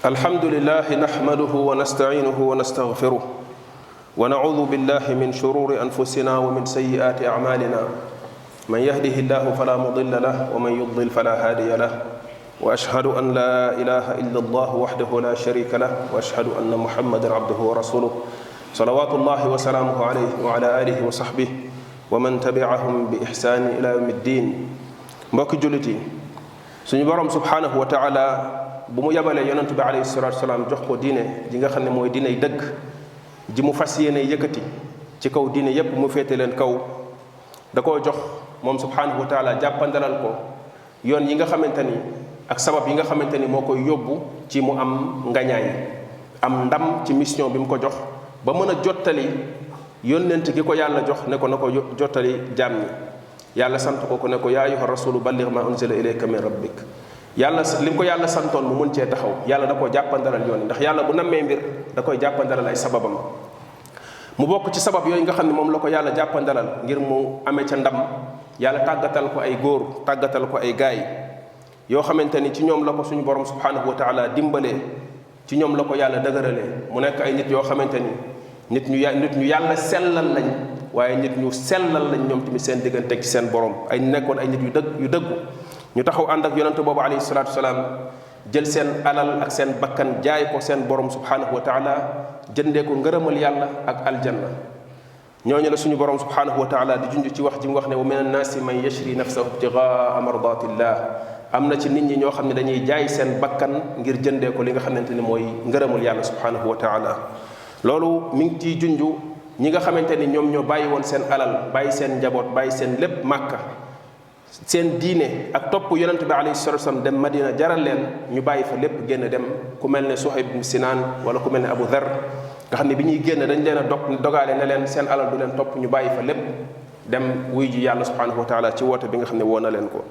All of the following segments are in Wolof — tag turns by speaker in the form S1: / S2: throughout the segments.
S1: الحمد لله نحمده ونستعينه ونستغفره ونعوذ بالله من شرور أنفسنا ومن سيئات أعمالنا من يهده الله فلا مضل له ومن يضلل فلا هادي له وأشهد أن لا إله إلا الله وحده لا شريك له وأشهد أن محمدا عبده ورسوله صلوات الله وسلامه عليه وعلى آله وصحبه ومن تبعهم بإحسان إلى يوم الدين. mbokki jullit yi, suñu borom subhanahu wa taala bu mu yabalee yonent bi alayhi salaatu wasalaam jox ko diine ji nga xam ne mooy diiney dëgg ji mu fas yéene yëkkati ci kaw diine yépp mu féete leen kaw, da koo jox moom subhanahu wa taala jàppandalal ko yoon yi nga xamante ni ak sabab yi nga xamante ni moo koy yóbbu ci mu am ngañaay am ndam ci mission bi mu ko jox ba mën a jottali yónnent gi ko yàlla jox ne ko na ko jottali jaam ñi. yàlla sant ko ne ko yaa ayyuha rasulu balligh ma unzila ilayka min rabbik. yàlla li ko yàlla santoon mu mun cee taxaw, yàlla da koo jàppandalal yoon, ndax yàlla bu nammee mbir da koy jàppandalal ay sababam. mu bokk ci sabab yooyu nga xam ne moom la ko yàlla jàppandalal ngir mu amee ca ndam, yàlla tàggatal ko ay góor, tàggatal ko ay gaay yoo xamante ni ci ñoom la ko suñu borom subhanahu wa taala dimbalee, ci ñoom la ko yàlla dëgëralee. mu nekk ay nit yoo xamante ni nit ñu yàlla sellal lañ, waaye nit ñu sellal lañ ñoom tamit seen diggante ci seen borom. ay nekkoon ay nit yu dëggu ñu taxaw ànd ak yonente boobu alayhi salaatu wasalaam, jël seen alal ak seen bakkan jaay ko seen borom subhanahu wa taala, jëndee ko ngërëmal yàlla ak aljanna. ñooñu la suñu borom subhanahu wa taala di junj ci wax ji mu wax ne wa min annaasi man yashri nafsahu ibtigaa mardatillah. am na ci nit ñi ñoo xam ne dañuy jaay seen bakkan ngir jëndee ko li nga xamante ni mooy ngërëmul yàlla subhanahu wa taala. loolu mi ngi ciy junj ñi nga xamante ni ñoom ñoo bàyyi woon seen alal, bàyyi seen njaboot, bàyyi seen lépp màkka, seen diine ak topp yonent bi alayhi salatu wasallam dem Madina jaral leen ñu bàyyi fa lépp génn dem. ku mel ne Suhayb ibn Sinaan wala ku mel ne Abu Dhar nga xam ne bi ñuy génn dañ leen a dogaale ne leen seen alal du leen topp, ñu bàyyi fa lépp dem wuy ji yàlla subhanahu wa taala ci woote bi nga xam ne woo na leen ko.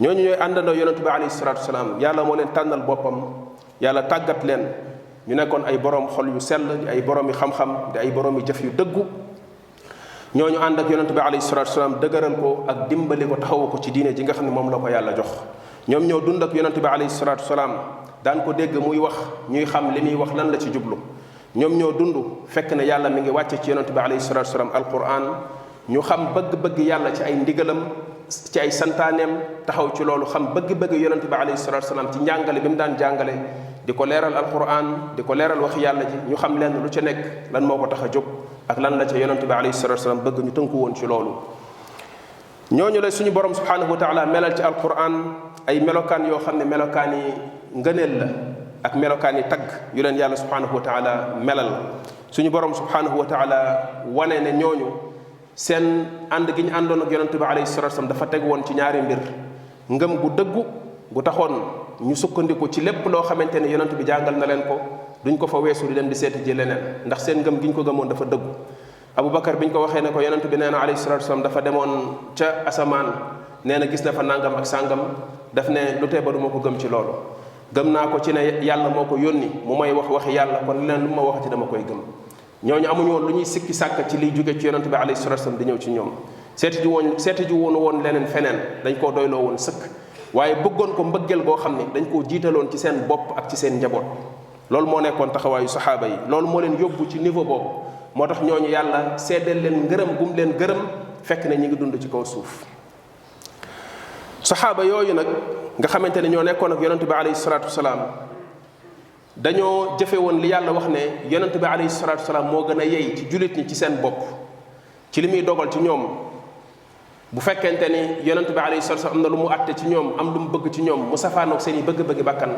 S1: ñooñu ñooy àndandoo yonent bi alayhi salatu wasallam, yàlla moo leen tànnal boppam, yàlla tàggat leen ñu nekkoon ay borom xol yu sell, di ay borom yi xam-xam, di ay borom yi jëf yu dëggu. ñooñu ànd ak yonente bi alayhi salatu wasalaam dëgëral ko ak dimbali ko, taxawu ko ci diine ji nga xam ne moom la ko yàlla jox. ñoom ñoo dund ak yonente bi alayhi salatu wasalaam, daan ko dégg muy wax, ñuy xam li muy wax lan la ci jublu. ñoom ñoo dund fekk ne yàlla mi ngi wàcce ci yonente bi alayhi salatu wasalaam alquran, ñu xam bëgg-bëgg yàlla ci ay ndigalam, ci ay santaaneem, taxaw ci loolu, xam bëgg-bëgg yonente bi alayhi salatu wasalaam ci njàngale bi mu daan jàngale, di ko leeral alquran, di ko leeral wax yàlla ji. ñu xam leen lu ca nekk lan moo ko tax a jóg ak lan la ca yonente bi alayhi salatu wasalam bëgg, ñu tënku woon ci loolu. ñooñu la suñu borom subhanahu wa taala melal ci alquran ay melokaan yoo xam ne melokaan yi ngëneel la ak melokaan yi tagg yu leen yàlla subhanahu wa taala melal. suñu borom subhanahu wa taala wane ne ñooñu seen ànd gi ñu àndoon ak yonente bi alayhi salatu wasalam dafa teg woon ci ñaari mbir: ngëm gu dëggu gu taxoon ñu sukkandiku ci lépp loo xamante ne yonent bi jàngal na leen ko, duñ ko fa weesu di dem di seeti ji leneen, ndax seen ngëm gi ñu ko gëmoon dafa dëggu. Aboubacar bi ñu ko waxee ne ko yonent bi nee na alayhi salatu wasalam dafa demoon ca asamaan, nee na gis na fa nangam ak sàngam, daf ne lu tee ba du ma ko gëm ci loolu. gëm naa ko ci ne yàlla moo ko yónni mu may wax waxi yàlla, kon leneen lu ma waxati dama koy gëm. ñooñu amuñu woon lu ñuy sikki sàkk ci liy jóge ci yonent bi alayhi salatu wasalam di ñëw ci ñoom. seeti ji woon leneen feneen, dañ koo doyloo woon sëkk, waaye bëggoon ko mbëggeel goo xam ne dañ koo jiitaloon ci seen bopp ak ci seen njaboot. loolu moo nekkoon taxawaayu saxaaba yi, loolu moo leen yóbbu ci niveau boobu. moo tax ñooñu yàlla seddeel leen ngërëm gum leen gërëm fekk ne ñi ngi dund ci kaw suuf. saxaaba yooyu nag nga xamante ne ñoo nekkoon ak yonent bi alayhi salatu wasalaam, dañoo jëfe woon li yàlla wax ne yonent bi alayhi salatu wasalaam moo gën a yey ci jullit ñi ci seen bopp, ci li muy dogal ci ñoom. bu fekkente ni yonent bi alayhi salatu wasallam am na lu mu àtte ci ñoom, am lu mu bëgg ci ñoom, mu safaanoog seen i bëgg-bëggi bàkkan,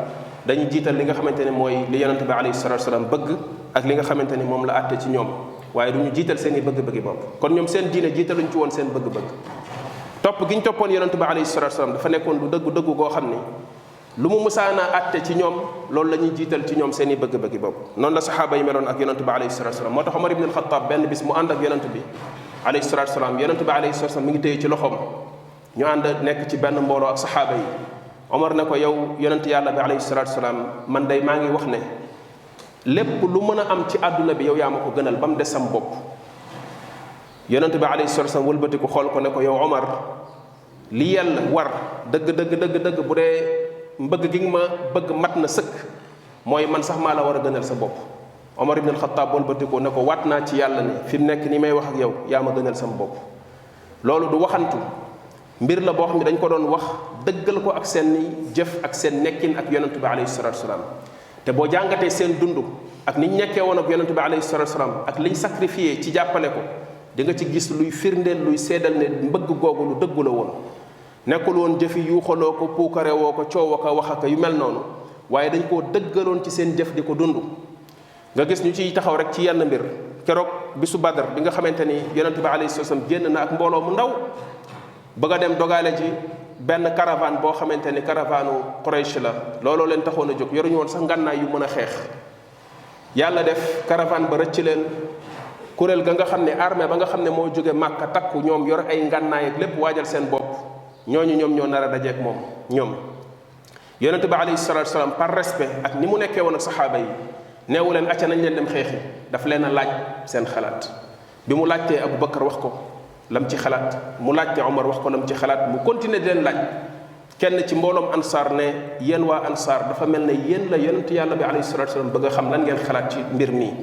S1: dañuy jiital li nga xamante ne mooy li yonent bi alayhi salatu wasallam bëgg ak li nga xamante ni moom la àtte ci ñoom, waaye du ñu jiital seen i bëgg-bëggi bopp. kon ñoom seen diine jiitaluñ ci woon seen bëgg-bëgg. topp gi ñu toppoon yonent bi alayhi salatu wasallam dafa nekkoon lu dëggu goo xam ni lu mu musaana àtte ci ñoom loolu la ñuy jiital ci ñoom seen i bëgg-bëggi bopp. noonu la saxaaba yi meloon ak yonent bi alayhi salatu wasallam. moo tax Omar ibn al-Khattab benn bis mu ànd ak yonent bi alayhi salatu wasalaam, yonente bi alayhi salatu wasalaam mi ngi téye ci loxoom, ñu ànd nekk ci benn mbooloo ak saxaaba yi. Omar ne ko yow yonente yàlla bi alayhi salatu wasalaam, man day maa ngi wax ne lépp lu mën a am ci àdduna bi yow yaa ma ko gënal ba mu des sam bopp. yonente bi alayhi salatu wasalaam wëlbati ko xool ko ne ko yow Omar, li yàlla war dëgg bu dee mbëgg gi nga ma bëgg mat na sëkk, mooy man sax maa la war a gënal sa bopp. Omar ibn al-Khattab walbatikoo ne ko waat naa ci yàlla ne fi mu nekk ni may wax ak yow yaa ma gënal sama bopp. loolu du waxantu, mbir la boo xam ne dañ ko doon wax dëggal ko ak seen jëf ak seen nekkin ak yonent bi alayhi salaatu wasalaam. te boo jàngatee seen dund ak niñ nekkee woon ak yonent bi alayhi salaatu wasalaam ak liñ sacrifié ci jàppale ko, di nga ci gis luy firndeel luy seedal ne mbëgg googu lu dëggu la woon. nekkul woon jëfi yuuxaloo ko puukare woo ko coow ko wax ak yu mel noonu, waaye dañ koo dëggaloon ci seen jëf di ko dund. nga gis ñu ciy taxaw rek ci yenn mbir. keroog bisu Badar bi nga xamante ni yonent bi alayhi salaam génn na ak mbooloo mu ndaw bëgg a dem dogaale ji benn caravane boo xamante ni caravane Quraysh la, looloo leen taxoon a jóg, yoruñu woon sax ngànnaay yu mën a xeex. yàlla def caravane ba rëcc leen. kuréel ga nga xam ne armée ba nga xam ne moo jóge Màkka takku ñoom yor ay ngànnaay ak lépp waajal seen bopp, ñooñu ñoom ñoo nar a dajeek moom. ñoom yonent bi alayhi salaatu salaam par respect ak ni mu nekkee woon ak saxaaba yi neewu leen acca nañ leen dem xeexi, daf leen a laaj seen xalaat. bi mu laajtee Abu Bakar wax ko lam ci xalaat, mu laajte Omar wax ko lam ci xalaat, mu continuer di leen laaj. kenn ci mbooloom ansaar ne yéen waa ansaar dafa mel ne yéen la yonent yàlla bi alayhi salaatu salaam bëgg a xam lan ngeen xalaat ci mbir mii.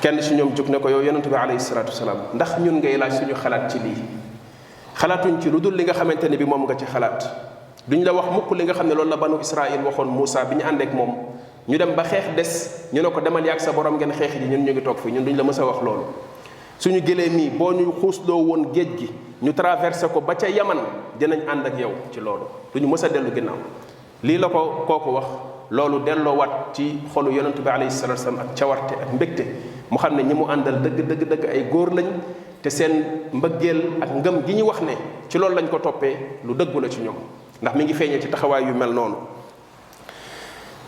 S1: kenn ci ñoom jóg ne ko yow yonent bi alayhi salaatu salaam ndax ñun ngay laaj suñu xalaat ci lii? xalaatuñ ci lu dul li nga xamante ne bi moom nga ci xalaat. duñ la wax mukk li nga xam ne loolu la banu Israël waxoon Moussa bi ñu àndeek moom ñu dem ba xeex des ñu ne ko demal yàgg sa borom ngeen xeex ji, ñun ñu ngi toog fii, ñun duñ la mës a wax loolu. suñu gëlee mii boo ñu xuusloo woon géej gi ñu traversé ko ba ca Yaman dinañ ànd ak yow ci loolu, duñu mës a dellu ginnaaw. lii la ko kooku wax. loolu delloowaat ci xolu yonent bi alayhi salaatu salaam ak cawarte ak mbégte, mu xam ne ñi mu àndal dëgg ay góor lañ, te seen mbëggeel ak ngëm gi ñu wax ne ci loolu lañ ko toppee lu dëggu la ci ñoom, ndax mi ngi feeñee ci taxawaay yu mel noonu.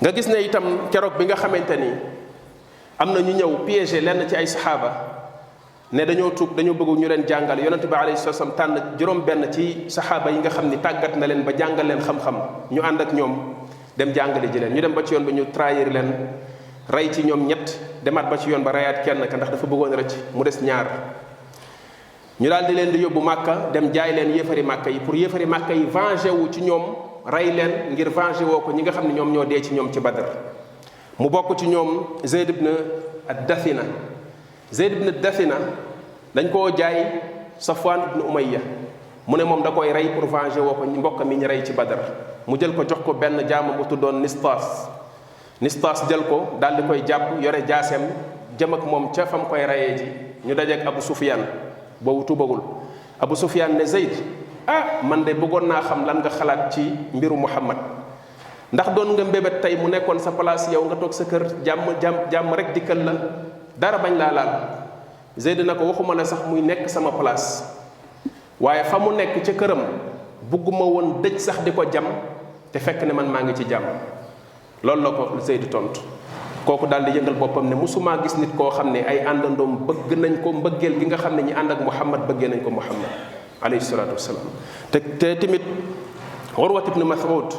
S1: nga gis ne itam keroog bi nga xamante ni am na ñu ñëw piégé lenn ci ay saxaaba ne dañoo tuub, dañoo bëgg ñu leen jàngal. yonent bi alayhi salaatu salaam tànn juróom benn ci saxaaba yi nga xam ni tàggat na leen ba jàngal leen xam-xam, ñu ànd ak ñoom dem jàngale ji leen. ñu dem ba ci yoon bi ñu trahir leen, rey ci ñoom ñett, demaat ba ci yoon ba reyaat kenn ka ndax dafa bëggoon rëcc, mu des ñaar. ñu daal di leen di yóbbu Màkka dem jaay leen yéefari Màkka yi pour yéefari Màkka yi vengé wu ci ñoom, rey leen ngir vengé woo ko ñi nga xam ne ñoom ñoo dee ci ñoom ci Badr. mu bokk ci ñoom Zayd ibn ad-Dathina. Zayd ibn ad-Dathina dañ koo jaay Safwan ibn Umayya, mu ne moom da koy rey pour vengé woo ko mbokk mi ñu rey ci Badr. mu jël ko jox ko benn jaama bu tuddoon Nistaas jël ko daal di koy jàpp, yore jaaseem jëm ak moom ca fam koy reyee ji. ñu dajeek Abu Sufyan, boobu tubagul. Abu Sufyan ne Zayd, man de bëggoon naa xam lan nga xalaat ci mbiru Muhammad, ndax doon nga mbébét tey mu nekkoon sa place yow nga toog sa kër jàmm rek dikkal la, dara bañ laa laal. Zayd na ko waxuma la sax muy nekk sama place, waaye fa mu nekk ca këram bugguma woon dëj sax di ko jam te fekk ne man maa ngi ci jàmm. loolu la ko Zayd tontu. kooku daal di yëngal boppam ne musumaa gis nit koo xam ne ay àndandoom bëgg nañ ko mbëggeel gi nga xam ne ñi ànd ak Muhammad bëggee nañ ko Muhammad alayhi salaatu wasalaam. te tamit Urwat ibn Mas'ud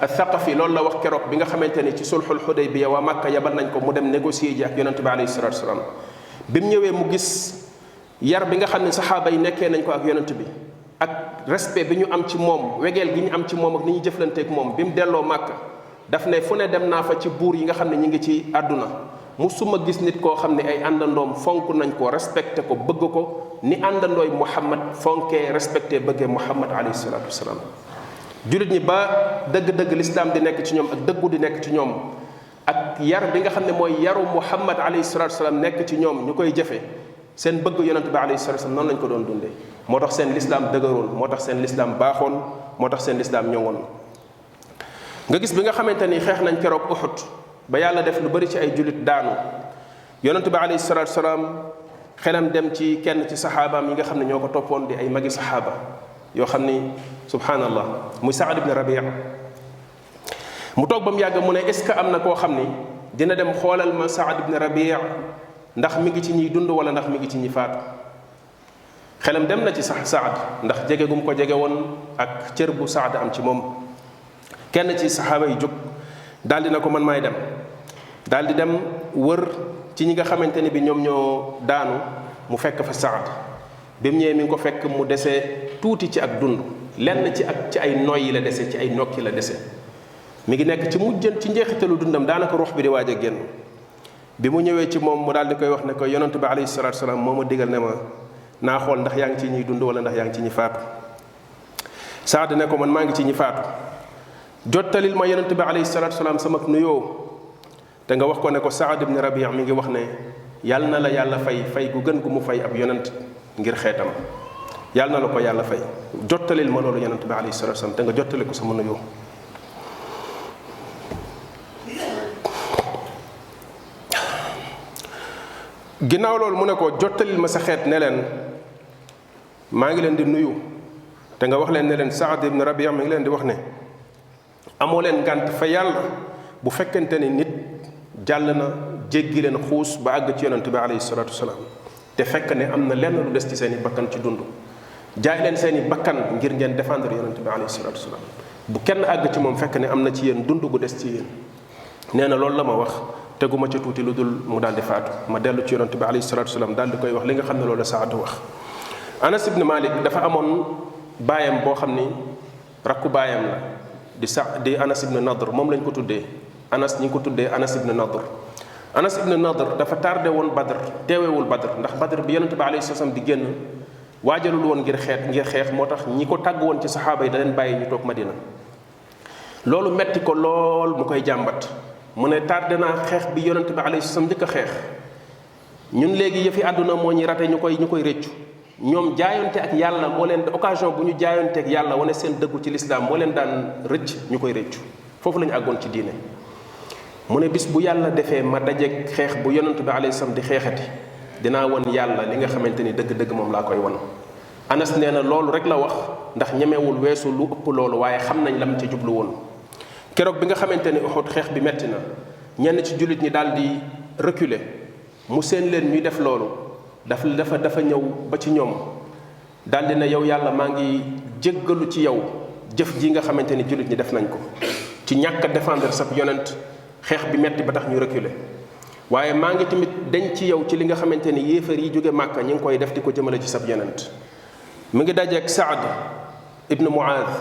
S1: al-Thaqafi loolu la wax keroog bi nga xamante ni ci sulhul Hudaybiya waa Màkka yabal nañ ko mu dem négocier ji ak yonente bi alayhi salaatu wasalaam. bi mu ñëwee mu gis yar bi nga xam ne saxaaba yi nekkee nañ ko ak yonent bi ak respect bi ñu am ci moom, wegeel gi ñu am ci moom ak ni ñu jëflanteek moom, bi mu delloo Màkka daf ne fu ne dem naa fa ci buur yi nga xam ne ñu ngi ci àdduna, musuma gis nit koo xam ne ay àndandoom fonk nañ ko, respecté ko, bëgg ko ni àndandooy Muhammad fonkee respecté bëggee Muhammad alayhi salaatu wasalaam. jullit ñi ba dëgg-dëgg lislaam di nekk ci ñoom ak dëggu di nekk ci ñoom ak yar bi nga xam ne mooy yaru Muhammad alayhi salaatu wasalaam nekk ci ñoom ñu koy jëfe, seen bëgg yonent bi alayhi salaatu wasalaam noonu lañ ko doon dundee. moo tax seen lislaam dëgëroon, moo tax seen lislaam baaxoon, moo tax seen lislaam ñoŋoon. nga gis bi nga xamante ni xeex nañ keroog Uhud ba yàlla def lu bari ci ay jullit daanu, yonent bi alayhi salaatu wasalaam xelam dem ci kenn ci saxaabaam yi nga xam ne ñoo ko toppoon di ay magi saxaaba yoo xam ni subhanallah muy Saad ibn Rabi'. mu toog ba mu yàgg mu ne est-ce que am na koo xam ni dina dem xoolal ma Saad ibn Rabi' ndax mi ngi ci ñiy dund wala ndax mi ngi ci ñi faatu. xelam dem na ci Saad ndax jege gum ko jege woon ak cër bu Saad am ci moom. kenn ci saxaaba yi jóg daal di na ko man maay dem, daal di dem wër ci ñi nga xamante ni bi ñoom ñoo daanu, mu fekk fa Saad. bi mu ñëwee mi ngi ko fekk mu dese tuuti ci ak dund, lenn ci ay noyyi la dese, ci ay nokki la dese. mi ngi nekk ci mujjën ci njeexitalu dundam daanaka ruux bi di waaj a génn bi mu ñëwee ci moom mu daal di koy wax ne ko yonent bi alayhi salaatu salaam moo ma digal ne ma naa xool ndax yaa ngi ci ñuy dund wala ndax yaa ngi ci ñi faatu. Saad ne ko man maa ngi ci ñi faatu jottalil ma yonent bi alayhi salaatu salaam sama nuyoo te nga wax ko ne ko Saad ibn Rabi' mi ngi wax ne yàlla na la yàlla fay gu gën gu mu fay ab yonent ngir xeetam yàlla na la ko yàlla fay jottalil ma loolu yonent bi alayhi salaatu salaam te nga jottali ko sama nuyoo. ginnaaw loolu mu ne ko jottalil ma sa xeet ne leen maa ngi leen di nuyu te nga wax leen ne leen Saad ibn Rabi' mi ngi leen di wax ne amoo leen ngànt fa yàlla bu fekkente ni nit jàll na jéggi leen xuus ba àgg ci yonent bi alayhi salaatu wasalaam te fekk ne am na lenn lu des ci seen i bakkan ci dund jaay leen seen i bakkan ngir ngeen défendre yonent bi alayhi salaatu wasalaam bu kenn àgg ci moom fekk ne am na ci yéen dund gu des ci yéen. nee na loolu la ma wax teguma ci tuuti lu dul mu daal di faatu ma dellu ci yonent bi alayhi salaatu wasalaam daal di koy wax li nga xam ne loolu la Saad wax. Anas ibn Malik dafa amoon baayam boo xam ni rakku baayam la di Anas ibn Nadr moom lañ ko tuddee Anas ñi ngi ko tuddee Anas ibn Nadr. Anas ibn Nadr dafa tardé woon Badr teewewul Badr ndax Badr bi yonent bi alayhi salaam di génn waajalul woon ngir xeex moo tax ñi ko tàgg woon ci saxaaba yi da leen bàyyi ñu toog Madina. loolu metti ko lool mu koy jàmbat mu ne tardé naa xeex bi yonent bi alayhi salaam njëkk a xeex ñun léegi yëfi àdduna moo ñuy rate ñu koy réccu ñoom jaayonte ak yàlla moo leen occasion bu ñu jaayonte ak yàlla wane seen dëggu ci lislaam moo leen daan rëcc ñu koy réccu foofu la ñu àggoon ci diine. mu ne bis bu yàlla defee ma dajeeg xeex bu yonent bi alayhi salaam di xeexati dinaa won yàlla li nga xamante ni dëgg-dëgg moom laa koy won. Anas nee na loolu rek la wax ndax ñemewul weesu lu ëpp loolu waaye xam nañ lam ci jublu woon. keroog bi nga xamante ni Uhud xeex bi metti na ñenn ci jullit ñi daal di reculer mu seen leen ñuy def loolu dafa ñëw ba ci ñoom daal di ne yow yàlla maa ngi jéggalu ci yow jëf ji nga xamante ni jullit ñi def nañ ko ci ñàkk a défendre sab yonent xeex bi metti ba tax ñu reculer waaye maa ngi tamit dañ ci yow ci li nga xamante ni yéefar yi jóge Màkka ñi ngi koy def di ko jëmale ci sab yonent. mu ngi dajeeg Saad ibn Muaaz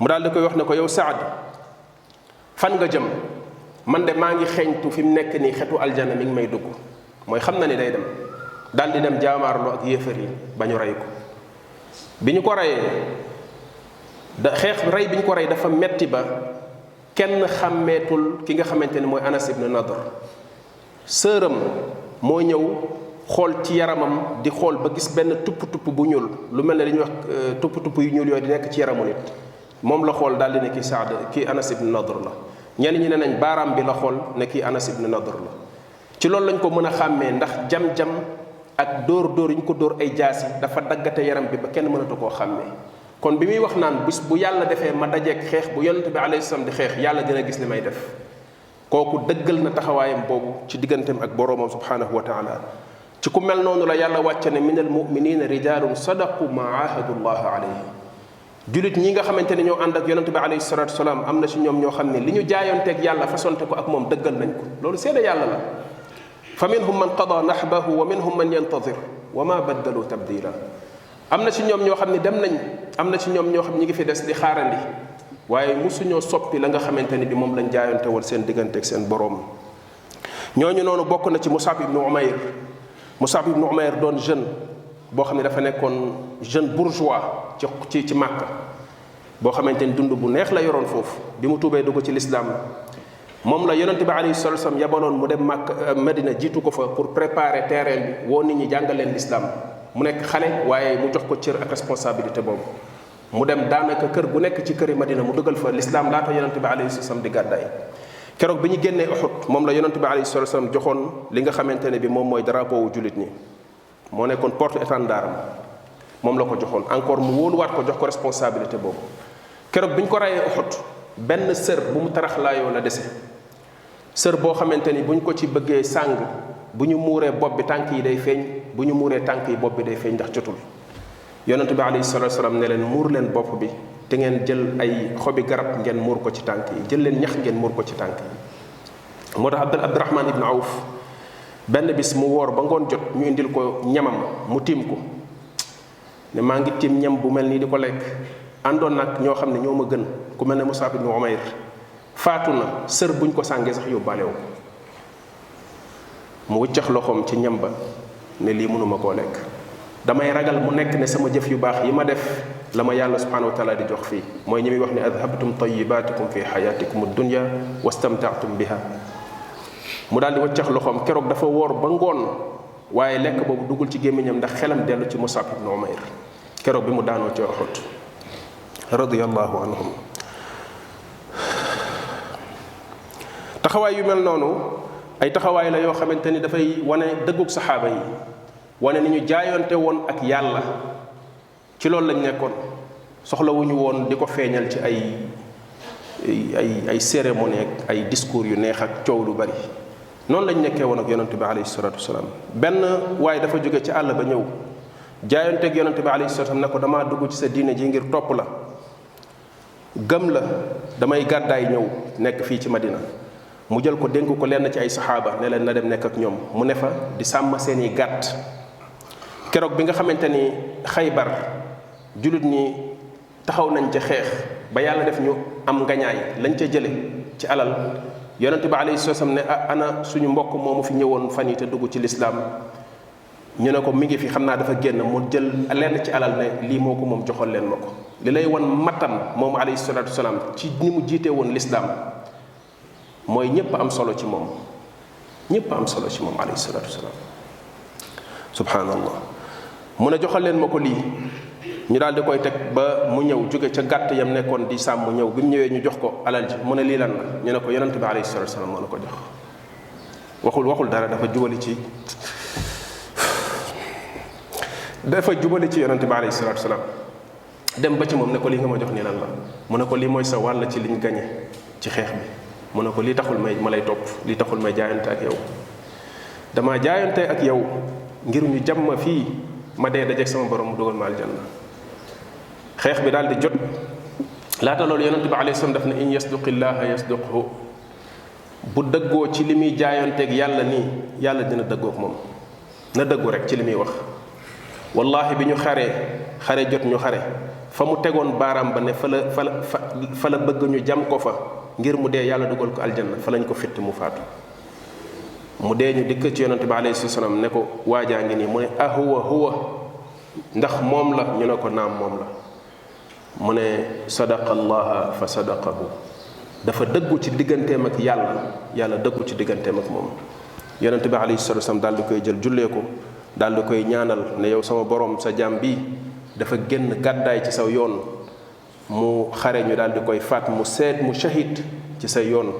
S1: mu daal di koy wax ne ko yow Saad fan nga jëm man de maa ngi xeeñtu fi mu nekk nii xetu aljana mi ngi may dugg mooy xam na ni day dem daal di dem jaamaarloo ak yéefar yi ba ñu rey ko. bi ñu ko reyee rey bi ñu ko rey dafa metti ba kenn xàmmeetul ki nga xamante ni mooy Anas ibn Nadr. sëram moo ñëw xool ci yaramam di xool ba gis benn tupp-tupp bu ñuul lu mel ne li ñuy wax tupp-tupp yu ñuul yooyu di nekk ci yaramu nit moom la xool daal di ne kii Saad kii Anas ibn Nadr la. ñenn ñi ne nañ baaraam bi la xool ne kii Anas ibn Nadr la. ci loolu lañ ko mën a xàmmee ndax jam-jam ak dóor yi ñu ko dóor ay jaasi dafa daggate yaram bi ba kenn mënatu koo xàmmee. kon bi muy wax naan bis bu yàlla defee ma dajeeg xeex bu yonent bi alayhi salaam di xeex yàlla dina gis li may def kooku dëggal na taxawaayam boobu ci digganteem ak boroomam subhanahu wa taala. ci ku mel noonu la yàlla wàcce ne min al muminina rijalun sadaqu ma ahadu llah alayhi. julit ñi nga xamante ne ñoo ànd ak yonent bi alayhi salatu wasalaam am na ci ñoom ñoo xam ne li ñu jaayanteeg yàlla fasonte ko ak moom dëggal nañ ko loolu seede yàlla la. fa minhum man qada nahbahu wa minhum man yantadir wa ma baddalu tabdila. am na ci ñoom ñoo xam ne dem nañ am na ci ñoom ñoo xam ñi ngi fi des di xaarandi waaye musuñoo soppi la nga xamante ni bi moom lañ jaayante woon seen digganteeg seen boroom. ñooñu noonu bokk na ci Musab ibn Umayr. Musab ibn Umayr doon jeune boo xam ne dafa nekkoon jeune bourgeois ci Màkka boo xamante ni dund bu neex la yoroon foofu bi mu tuubee dugg ci lislaam moom la yonente bi alayhi salatu wasallam yabaloon mu dem Màkka Medina jiitu ko fa pour préparer terrain bi woo nit ñi jàngal leen lislaam mu nekk xale waaye mu jox ko cër ak responsabilité boobu mu dem daanaka kër gu nekk ci këri Madina mu dugal fa lislaam laata yonente bi alayhi salatu wasallam di gàddaay. keroog bi ñu génnee Uhud moom la yonente bi alayhi salatu wasallam joxoon li nga xamante ne bi moom mooy drapeau wu jullit ñi moo nekkoon porte étendard moom la ko joxoon encore mu wóoluwaat ko jox ko responsabilité boobu. keroog bi ñu ko rayee Uhud benn sër bu mu taraxlaayoo la dese sër boo xamante ni bu ñu ko ci bëggee sàng bu ñu muuree bopp bi tànk yi day feeñ bu ñu muuree tànk yi bopp bi day feeñ ndax jotul. yonente bi alayhi salatu wasallam ne leen muur leen bopp bi te ngeen jël ay xobi garab ngeen muur ko ci tànk yi jël leen ñax ngeen muur ko ci tànk yi. moo tax Abdurahman ibn Awf benn bis mu woor ba ngoon jot ñu indil ko ñamam mu tiim ko ne maa ngi tiim ñam bu mel nii di ko lekk àndoon nag ñoo xam ne ñoo ma gën ku mel ne Musab ibn Umayr faatu na sër buñ ko sàngee sax yóbbaale wu mu wëccax loxoom ci ñam ba ne lii mënuma koo lekk, damay ragal mu nekk ne sama jëf yu baax yi ma def la ma yàlla subhanahu wa taala di jox fii. mooy ñi muy wax ne adhabtum tayyibatikum fi hayatikum ad-dunya wastamta'tum biha. mu daal di wëccax loxoom. keroog dafa woor ba ngoon waaye lekk boobu duggul ci gémmiñam ndax xelam dellu ci Mus'ab ibn Umayr keroog bi mu daanoo ci Uhud radiyallahu anhum. taxawaay yu mel noonu ay taxawaay la yoo xamante ni dafay wane dëggug saxaaba yi, wane ni ñu jaayonte woon ak yàlla. ci loolu lañ nekkoon, soxlawuñu woon di ko feeñal ci ay cérémonie ak ay discours yu neex ak coow lu bari. noonu lañ nekkee woon ak yonente bi alayhi salatu wasalaam. benn waaye dafa jóge ci àll ba ñëw jaayonte ak yonente bi alayhi salatu wasalaam ne ko damaa dugg ci sa diine ji ngir topp la, gëm la, damay gàddaay ñëw nekk fii ci Madina. mu jël ko dénk ko lenn ci ay saxaaba ne leen na dem nekk ak ñoom. mu ne fa di sàmm seeni gàtt. keroog bi nga xamante ni Xaybar jullit ñi taxaw nañ ca xeex ba yàlla def ñu am ngañaay lañ ca jële ci alal, yonente bi alayhi salaam ne ana suñu mbokk moomu fi ñëwoon fan yi te dugg ci lislaam. ñu ne ko mi ngi fi, xam naa dafa génn. mu jël lenn ci alal ne lii moo ko moom, joxoon leen ma ko. li lay wan matam moomu alayhi salaatu wasalaam ci ni mu jiite woon lislaam mooy ñëpp am solo ci moom, ñëpp am solo ci moom alayhi salaatu wasalaam. subhanallah. mu ne joxal leen ma ko lii. ñu daal di koy teg ba mu ñëw jóge ca gàtt yam nekkoon di sàmm ñëw. bi mu ñëwee ñu jox ko alal ji. mu ne lii lan la? ñu ne ko yonente bi alayhi salatu wasallam moo la ko jox. waxul dara, dafa jubali ci yonente bi alayhi salatu wasallam. dem ba ci moom ne ko lii nga ma jox nii lan la? mu ne ko lii mooy sa wàll ci liñ gañe ci xeex bi. mu ne ko lii taxul ma lay topp, lii taxul may jaayante ak yow. dama jaayante ak yow ngir ñu jàmm fii ma dee dajeeg sama borom mu dugal ma aljanna. xeex bi daal di jot. laata loolu yonente bi alayhi salaam daf ne in yasduqillaha yasduqhu. bu dëggoo ci li muy jaayanteeg yàlla nii, yàlla dina dëggoog moom. na dëggu rek ci li muy wax. wallahi bi ñu xare jot ñu xare, fa mu tegoon baaraam ba ne fa la bëgg ñu jam ko fa ngir mu dee yàlla dugal ko aljanna, fa lañ ko fitt mu faatu. mu dee ñu dikk ci yonente bi alayhi salaam ne ko waajaa ngi nii. mu ne huwa ndax moom la? ñu ne ko naam moom la. mu ne sadaqa allaha fa sadaqahu. dafa dëggu ci digganteem ak yàlla dëggu ci digganteem ak moom. yonente bi alayhi salaam daal di koy jël jullee ko, daal di koy ñaanal ne yow sama borom, sa jaam bi dafa génn gàddaay ci saw yoon, mu xare ñu daal di koy faat, mu shahid ci sa yoon,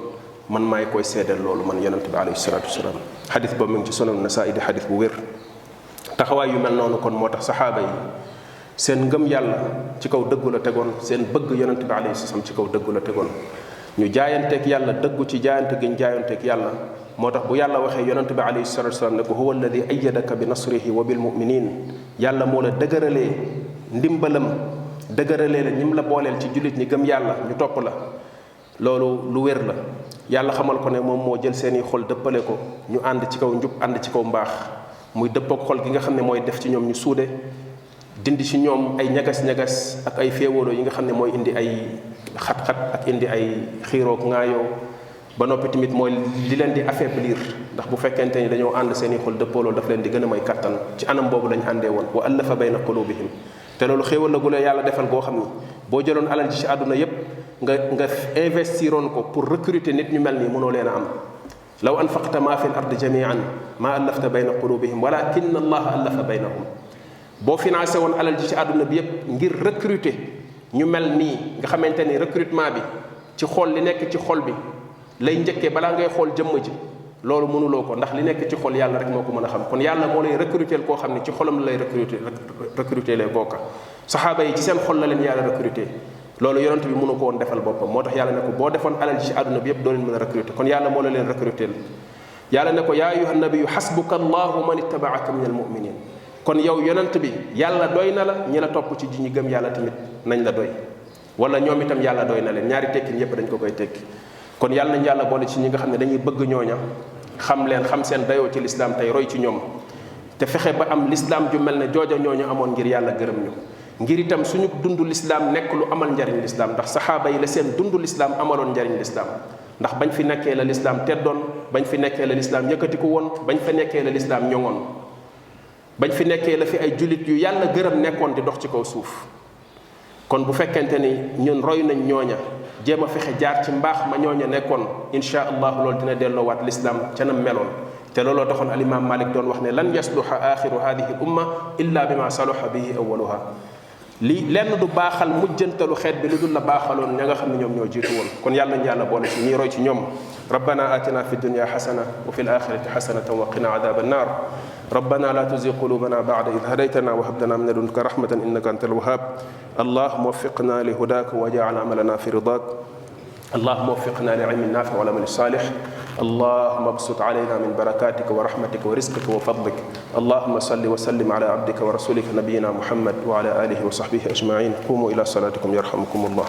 S1: man maay koy seedeel loolu man yonente bi alayhi salatu wasalaam. xadis boobu mi ngi ci Sunan Nasaa'i di xadis bu wér. taxawaay yu mel noonu kon moo tax saxaaba yi seen ngëm yàlla ci kaw dëggu la tegoon, seen bëgg yonente bi alayhi salaam ci kaw dëggu la tegoon. ñu jaayanteeg yàlla, dëggu ci jaayante gi ñu jaayanteeg yàlla. moo tax bu yàlla waxee yonente bi alayhi salatu wasalaam ne ko huwa alladi ayyadaka bi nasrihi wa bil muminin, yàlla moo la dëgëralee ndimbalam, dëgëralee la ñim la booleel ci jullit ñi gëm yàlla ñu topp la. loolu lu wér la. yàlla xamal ko ne moom moo jël seeni xol dëppale ko, ñu ànd ci kaw njub, ànd ci kaw mbaax. muy dëppook xol gi nga xam ne mooy def ci ñoom ñu suude, dindi ci ñoom ay ñagas-ñagas ak ay féewaloo yi nga xam ne mooy indi ay xat-xat ak indi ay xiiroog ŋaayoo. ba noppi tamit mooy li leen di affaiblir, ndax bu fekkente ni dañoo ànd seeni xol dëppoo, loolu daf leen di gën a may kattan. ci anam boobu lañ àndee woon. wa allafa bayna qulubihim. te loolu xéewal la gu la yàlla defal goo xam ni boo jëloon alal ji ci àdduna yépp nga investiroon ko pour recruter nit ñu mel nii, mënoo leen a am. law anfaqta ma fi l ardi jamian ma allafta bayna qulubihim walakin allaha allafa baynahum. boo financé woon alal ji ci àdduna bi yépp ngir recruter ñu mel nii, nga xamante ni recrutement bi ci xol li nekk ci xol bi lay njëkkee balaa ngay xool jëmm ji, loolu mënuloo ko, ndax li nekk ci xol yàlla rek moo ko mën a xam. kon yàlla moo lay recruter koo xam ne ci xolam la lay recruter lee kooka. saxaaba yi ci seen xol la leen yàlla recruter. loolu yonent bi mënu ko woon defal boppam, moo tax yàlla ne ko boo defoon alal ji ci àdduna bi yépp doo leen mën a recruter. kon yàlla moo la leen recruter. yàlla ne ko yaa ayyuha nabiyyu hasbuka allahu man ittabaaka min almuminin. kon yow yonent bi yàlla doy na la, ñi la topp ci ji ñi gëm yàlla tamit nañ la doy, wala ñoom itam yàlla doy na leen. ñaari tekkin yépp dañ ko koy tekki. kon yàlla nañ yàlla boole ci ñi nga xam ne dañuy bëgg ñooña, xam leen, xam seen dayoo ci lislaam tey roy ci ñoom, te fexe ba am lislaam ju mel ne jooja ñooñu amoon ngir yàlla gërëm ñu. ngir itam suñu dundu lislaam nekk lu amal njariñ lislaam, ndax saxaaba yi la seen dundu lislaam amaloon njariñ lislaam. ndax bañ fi nekkee la lislaam teddoon, bañ fi nekkee la lislaam yëkkatiku woon, bañ fa nekkee la lislaam ñoŋoon, bañ fi nekkee la fi ay jullit yu yàlla gërëm nekkoon di dox ci kaw suuf. kon bu fekkente ni ñun roy nañ ñooña jéem a fexe jaar ci mbaax ma ñooña nekkoon, insha allahu loolu dina delloowaat lislaam ca nam meloon. te looloo taxoon alimaam Malik doon wax ne lan yasluha axiru hadihi l umma illa bima saluha bihi awaluha. lenn du baaxal mujjantalu xeet bi lu dul la baaxaloon ña nga xam ne ñoom ñoo jiitu woon. kon yàlla nañ yàlla boole ci ñii roy ci ñoom. rabbana atina fi dunya xasana wa fi l axirati xasanatan wa qina adaba annar. ربنا لا تزغ قلوبنا بعد إذ هديتنا وهب لنا من لدنك رحمة إنك أنت الوهاب. اللهم وفقنا لهداك واجعل عملنا في رضاك. اللهم وفقنا لعلم نافع والعمل الصالح. اللهم ابسط علينا من بركاتك ورحمتك ورزقك وفضلك. اللهم صل وسلم على عبدك ورسولك نبينا محمد وعلى آله وصحبه أجمعين. قوموا إلى صلاتكم يرحمكم الله.